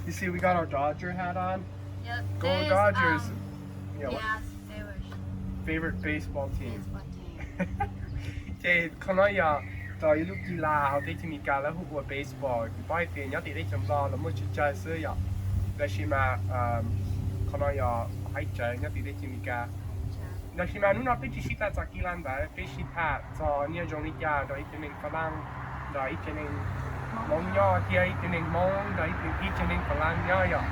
You see, we got our Dodger hat on. Yep, Go this, Dodgers. Um, Yeah, what? Yeah, favorite, favorite baseball team. Baseball team. Ces qhov no yog, tau ib lub kis las hauv teb chaws Amelikas lawv hu ua baseball. Kuv paub hais tias nyob tim teb chaws Nplog los muaj tsawg tsawg xwb yom. Tab sis mas, um, qhov no yog haib tsawv nyob tim teb chaws Amelikas. Tab sis mas hnub no peb tsis sib tham txog kis las ntawd, peb sib tham txog nyob zoo li cas rau ib tsev neeg Fas Las, rau ib tsev neeg Hmoob nyob thiab ib tsev neeg Hmoob, rau ib tsev, ib tsev neeg Fas Las nyob yom.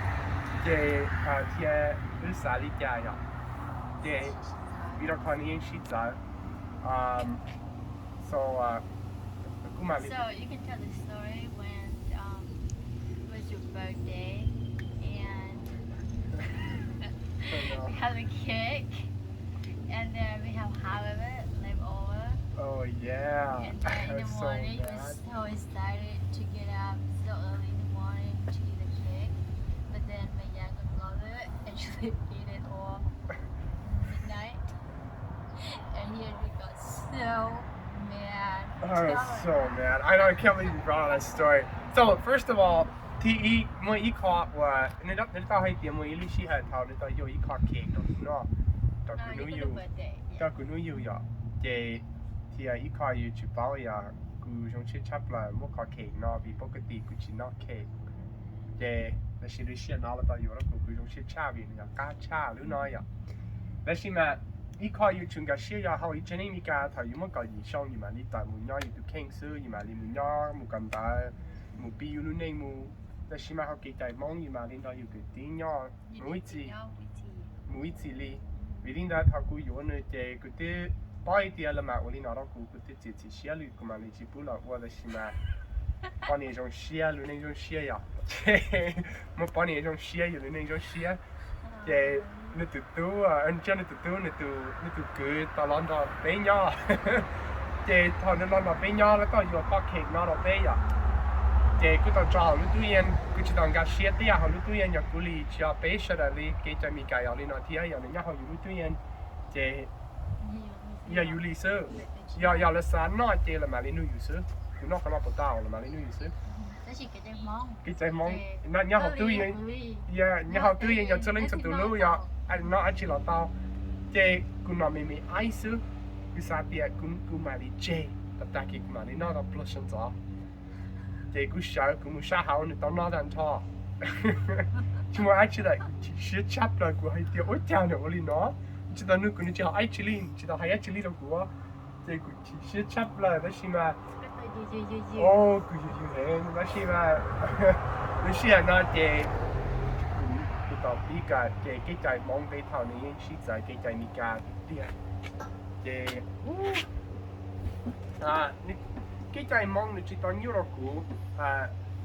Ces, ah, thiab wb xav li cas yom. Ces vim rau qhov nws yeej sib txawv. Um, so, uh, kuv mam li So you can tell the story when, um, it was your birthday and we had a cake and then we have half of it left over. Oh yeah. And then in the morning we were so excited to get up so early in the morning to eat the cake. But then my younger brother actually ate it all in midnight. And he actually got so mad. I was so mad. I know, I can't believe you brought up that story. So, first of all, thib ib, muaj ib qho uas nws tau hais tias muaj ib lub sij hawm thaum nws tau yuav ib qho cake rau kuv noj, rau kuv hnub yug, rau kuv hnub yug yom. Ces thiab ib qho yus tsis paub yog kuv zoo siab tshaj plaws muab qhov cake no vim pab kwv tij kuv tsis noj cake. Ces lub sij hawm no los tau yuav rau kuv, kuv zoo siab tshaj vim nws yog qab tshaj lub no yom. Tab sis mas ib qho yus tsum nkag siab yog hauv ib tsev neeg Meskas thaum yus muaj kaum yim xyoo yus mam li tawm mus nyob yus tus kheej xwb, yus mam li mus nyob mus kawm ntawv, mus pib yus lub neej mus. Tab sis mas hauv kev cai Hmoob yus mam li nrog yus kwv tij nyob mus ib txhis, mus ib txhis li. Vim li ntawd thaum kuv yuav nws ces kuv twb paub hais tias lawv mam ua li no rau kuv, kuv twb txiav txim siab li kuv mam li tsis pub lawv ua, tab sis mas poj niam zoo siab, lub neej zoo siab yom. Ces muaj poj niam zoo siab yus lub neej zoo siab. Ces nws tus tub, nws tus tub, nws tus kwv tau los nrog peb nyob. Ces thaum nws los nrog peb nyob lawv tau yuav qho cake no rau peb yom. Ces kuv tau tso hauv lub tub yees, kuv tsis tau nkag siab tej yam hauv lub tub yees, yog kuv li tsis yog peb sawv daws li, kev cai Meskas yog li no thiab, yog nws nyob hauv yus lub tub yees ces yog yus li xwb. Yog, yog lawv xav noj ces lawv mam li nug yus xwb. Kuv noj qhov no puas tau, lawv mam li nug yus xwb. Kev cai Hmoob no nyob hauv tub yees, nyob hauv tub yees yog txhua leej txhua tus lub, yog noj dab tsi los tau. Ces kuv noj me me ice xwb, kuv xav tias kuv mam li tseg, tag kis kuv mam li noj tau pluag sawv ntxov. Ces kuv sawv kuv mus sab hauv nws tau noj tag nrho. Tsis muaj dab tsi lawm, kuv chim siab tshaj plaws, kuv hais tias ua cas nws ua li no, tsis tau nug kuv, nws tsis hais dab tsi li, tsis tau hais dab tsi li rau kuv. Ces kuv chim siab tshaj plaws tab sis mas, o, kuv yws yws heev tab sis mas, lub sij hawm no ces kuv tau pib kawm ces kev cai Hmoob peb thaum nws yeej sib txawv kev cai Meskas tiag tiag. Ces kev cai Hmoob nws tsis tau nyuaj rau kuv,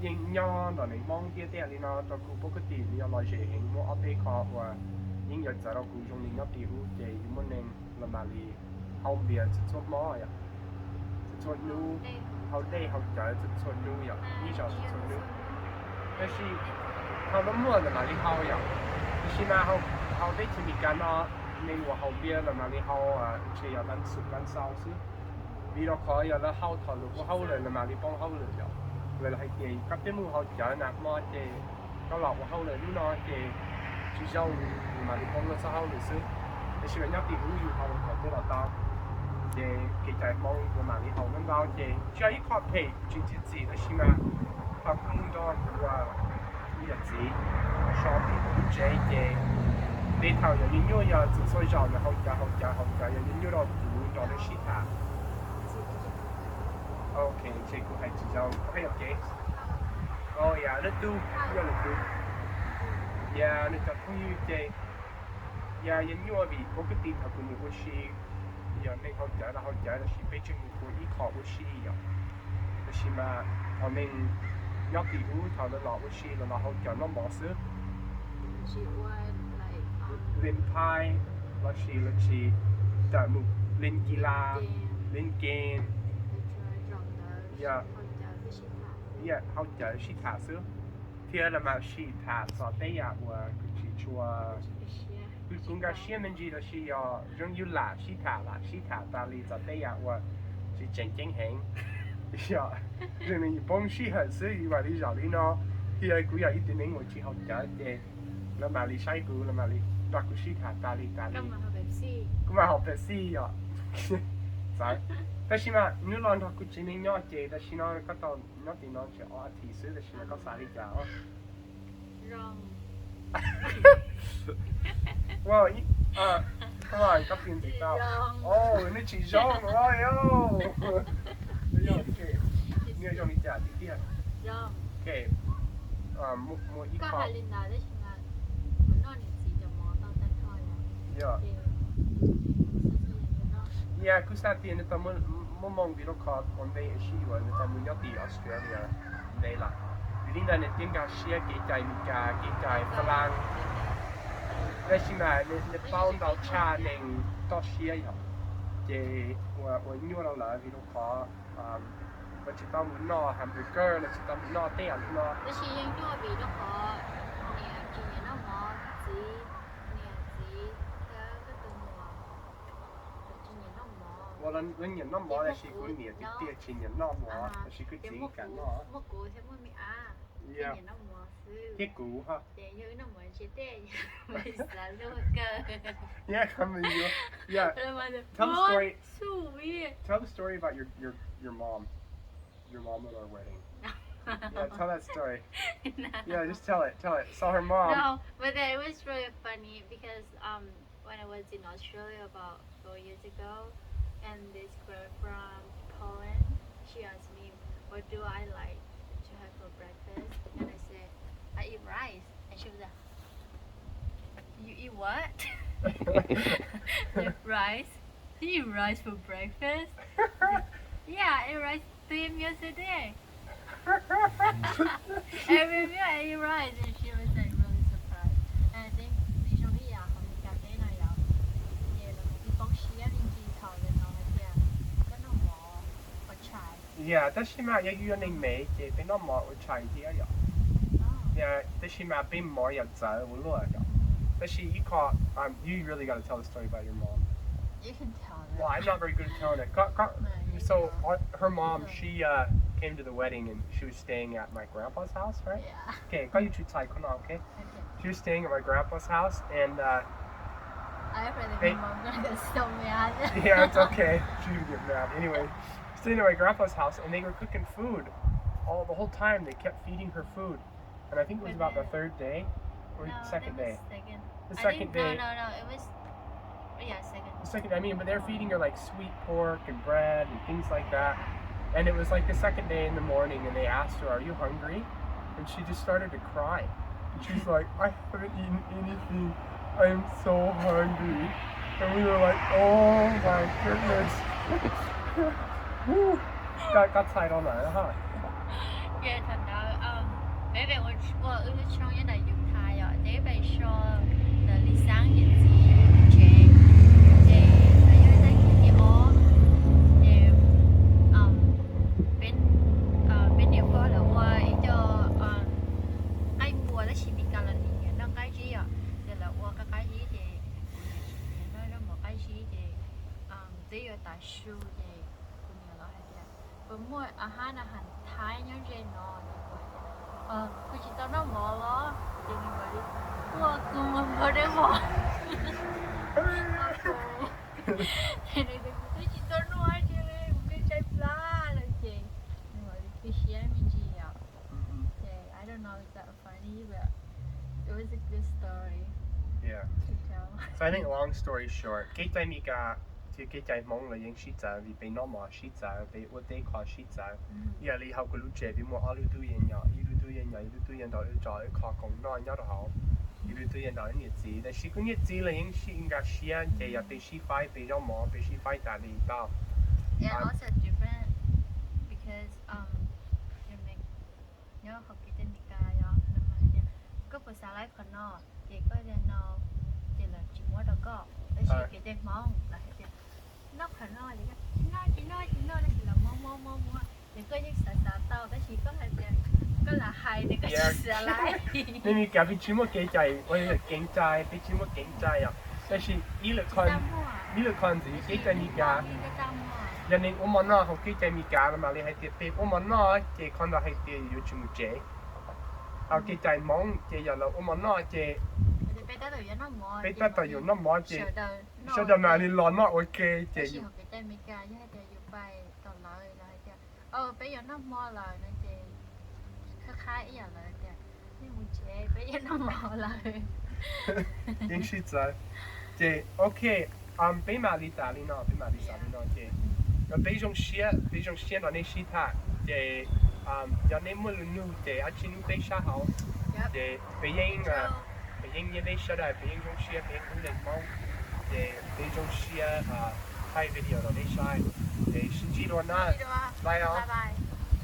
yeej nyob nrog neeg Hmoob thiab tej yam li no rau kuv pab kwv tij nws yog lom zem heev, muaj ob peb qho uas yeej yuav txawv rau kuv zoo li nyob tim ub ces yus muaj neeg los mam li haus npias txhua txhua hmo yom, txhua txhua hnub, haus dej haus cawv txhua txhua hnub yom, ib zaug txhua txhua hnub. Tab sis thaum no muaj los mam li haus yom, tab sis mas hauv teb chaws Meskas no neeg uas haus npias los mam li haus ntshe yog tan xub tan xau xwb. Vim rau qhov yog lawv haus thaum lawv ua hauj lwm los mam li poob hauj lwm yom. Lawv hais tias koj twb mus haus cawv nag hmo ces koj los ua hauj lwm hnub no ces tsis zoo, mam li poob lawv txoj hauj lwm xwb. Tab sis mas nyob tim ub yus haus kom twb los tau. Ces kev cai Hmoob los mam li haus ntau ntau ces tsis yog ib qho phem tsis txiav txim tab sis mas thaum kuv mus nrog kuv yawm txiv so tim lub tsev ces tej thaum yog nyuaj nyuaj yog txhua txhua zaus nws haus cawv haus cawv haus cawv yog nyuaj nyuaj rau kuv nrog nws sib tham. Ok, ntshe kuv hais tsis zoo. Ok, ok. O, yog lwm tus, yog lwm tus. Yog nws cov phooj ywg ces yog, yog nyuaj vim pab kwv tij thaum kuv mus ua si, yog neeg haus cawv los haus cawv tab sis peb tseem mus ua ib qho ua si yom. Tab sis mas thaum neeg nyob tim ub thaum lawv los ua si los los haus cawv noj mov xwb. Len phaib los sis lawv tsis tawm mus len kis las, len game, yog haus cawv sib tham xwb. Thiab los mam sib tham txog tej yam uas kuv tsis tshua, kuv nkag siab me ntsis los sis yog zoo yus lam sib tham lam sib tham tas li txog tej yam uas tsis tseem ceeb heev. Yog, yus poob sij hawm xwb yus mam li zaum li no. Kuv yog ib tug neeg uas tsis haus cawv ces los mam li saib kuv los mam li nrog kuv sib tham tas li tas li. Kuv mam haus Pepsi yom. Xav, tab sis mas nws los nrog kuv tsev neeg nyob ces tam sim no koj tau nyob tim no tsis ob thiv xwb, tam sim no koj xav li cas os? Wow, come on, koj piv ntxim tau. Oh, nws tsis zoo os. Nws zoo li cas tiag tiag? Muaj ib qho. Yeah, kuv xav tias nws tau muaj moo vim rau qhov ua npe es sib yuav nws tau mus nyob tim Australia ntev lawm. Vim li ntawd nws thiaj nkag siab kev cai Meskas, kev cai Fab Laj. Tab sis mas nws paub ntau tshaj neeg toj siab yom. Ces ua nyuaj rau lawv vim rau qhov lawv tsis tau mus noj hamburger, lawv tsis tau mus noj tej yam li no. Tab sis yeej nyuaj vim rau qhov niam tsis nyiam noj mov, txiv, niam txiv thiab koj tus muam tsis nyiam noj mov. Ua lawv nyiam noj mov tab sis kuv niam tiag tiag tsis nyiam noj mov, tab sis kuv txiv kam noj. Muaj kuv thiab muaj me ab tsis nyiam noj mov xwb. Thiab kuv ha. Ces yog wb noj mov ntshe tej xav luag kawg. Yeah, come and you. Yeah. Tell the story. Tell the story about your your your mom. Your mom at our wedding. Yeah, tell that story. Yeah, just tell it. Tell it. Saw her mom. No, but then it was really funny because um when I was in Australia about four years ago, and this girl from Poland, she asked me, "What do I like to have for breakfast?" And I said, "I eat rice." And she was like, "You eat what? You eat rice? You eat rice for breakfast?" I said, "Yeah, I eat rice three meals a day." Every meal I eat rice, and she was like really surprised. And I think nws zoo ib yam hauv Meskas teb no yom, ces lawv kuj poob siab me ntsis thaum lawv hnov hais tias koj noj mov ua tshais. Yeah, tab sis mas yog yus yog neeg Mev ces peb noj mov ua tshais thiab yom. Yeah, tab sis mas peb mov yam txawv ua luaj yom. Tab sis ib qho, you really gotta tell the story about your mom. Well, I'm not very good at telling it. Koj, koj, so uh, her mom, she uh, came to the wedding and she was staying at my grandpa's house, right? Yeah. Okay, koj yuav tsum txhais qhov no, okay? Okay. She was staying at my grandpa's house and uh, I really think mom gonna get so mad. Yeah, it's okay. She's gonna get mad. Anyway, staying at my grandpa's house and they were cooking food all the whole time. They kept feeding her food. And I think it was about the third day or second day. The second day. No, no, no, it was, yeah, second. The second, I mean, but they were feeding her like sweet pork and bread and things like that. And it was like the second day in the morning, and they asked her, "Are you hungry?" And she just started to cry. And she's like, "I haven't eaten anything. I am so hungry." And we were like, "Oh my goodness." Koj, koj txhais rau lawm ha. Ces thaum ntawd peb pem ua wb lub tshooj nyob ntawm Yus Thas yom, ces peb pem so ntawm Lis Xab niam txiv tsev, ces yog ib tag kis thib ob, ces peb niam pog lawv ua ib co qaij npua tab sis Meskas los nws nyiam noj qaib zib os, ces lawv ua qaib zib ces kuv niam tsis nyiam noj zaub mov qaib zib ces twb yuav tav su ces kuv niam los hais tias, "Puas muaj a hab na has thaib nyob ze no?" Kuv tias, "Kuv tsis tau noj mov los." Ces nws mam li ua kuv mus npog dej mov. Ces nws tias, "Kuv twb tsis tau noj dab tsi li, kuv twb tshaib plab lawm." Ces nws mam li tu siab me ntsis os. Ces I don't know if that funny, but it was a good story. Yeah. So I think long story short, kev cai Meskas thiab kev cai Hmoob los yeej sib txawv vim peb noj mov sib txawv, peb ua tej qho sib txawv. Yam li hauv kuv lub tsev peb muaj ob lub tub yees nyom, ib lub tub yees nyom, ib lub tub yees ntawm wb tso wb qho khoom noj nyob rau hauv, ib lub tub yees ntawm wb niam txiv, tab sis kuv niam txiv los yeej sib nkag siab ces yog peb sib faib peb zaub mov peb sib faib tas li tau. Yeah, also different because um, nyob hauv kev cai Meskas yom, lawv hais tias koj puas xav laib qhov no, ces koj tias no, ces lawv tsis muab rau koj. Tab sis kev cai Hmoob lawv hais tias noj qhov no, ces koj tsis noj, tsis noj, tsis noj, tab sis lawv muab muab muab muab, ces koj yeej xav xav tau, tab sis koj hais tias koj lam hais tias koj tsis xav laib. Nej Meskas peb tsis muaj kev cai, ua kev cai, peb tsis muaj kev cai yom. Tab sis ib lwm qho, ib lwm qho ntxiv kev cai Meskas, yog neeg ua mov noj hauv kev cai Meskas los mam li hais tias peb ua mov noj ces qhov ntawd hais tias yuav tsis mus tsev. Kev cai Hmoob ces yog lawv ua mov noj ces peb tab tom yuav noj mov ces sawv daws mam li los noj ua ke ces peb yuav noj hmo lawm no ces khab khab ib yam lawv tias, nej mus tsev, peb yuav noj hmo lawm. Yeej sib txawv. Ces ok, peb mam li tas li no, peb mam li tas li no ces peb zoo siab, peb zoo siab nrog nej sib tham ces yog nej muaj lus nug ces ab tsi nub peb sab hauv ces peb yeej, peb yeej nyiam nej sawv daws, peb yeej zoo siab, peb yeej hlub nej Hmoob ces peb zoo siab thaij video rau nej saib. Ces sib ntsib dua na, bye os.